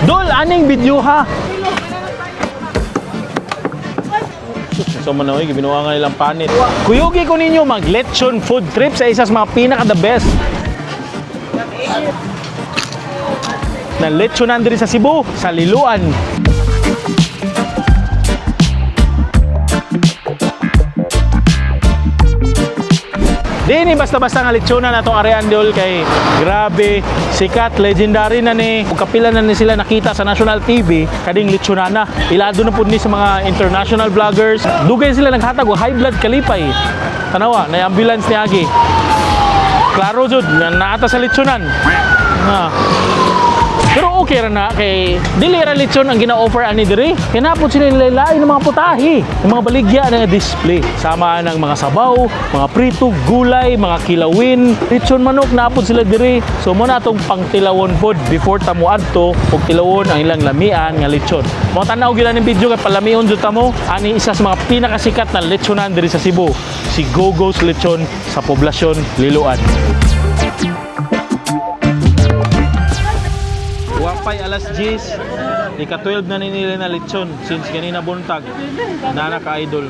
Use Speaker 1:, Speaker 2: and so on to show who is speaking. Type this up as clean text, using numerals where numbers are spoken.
Speaker 1: Dol, aning video ha. So man oy, gibinuha nga nilang panit. Kuyugi ko ninyo mag lechon food trip sa isa sa mga pinaka the best na lechonan diri sa Cebu, sa Liloan. Di ni basta-basta nga lechonan na itong arean dol kay grabe, sikat, legendary na ni. Ug kapila na ni sila nakita sa national TV kading lechonana. Ilado na pud ni sa mga international vloggers. Dugay sila naghatag og high blood kalipay. Tanawa, na ambulance ni agi. Klaro jud nga naata sa lechonan. Ah. Pero okay ra na kay dili ra lechon ang gina-offer ani diri. Kinapot sila nilain ng mga putahe, ng mga baligya nga display. Sama ng mga sabaw, mga prito, gulay, mga kilawin, lechon manok napod sila diri. So mo na atong pangtilawon pod before ta mo adto og tilawon ang ilang lamian nga lechon. Mo tan-aw gyud ning video kay palamion jud ta mo ani isa sa mga pinakasikat na lechonan diri sa Cebu, si Gogo's Lechon sa poblasyon Liloan. Wapay alas 10, ika 12 na ni nila na lechon since ganina buntag. Nana ka idol.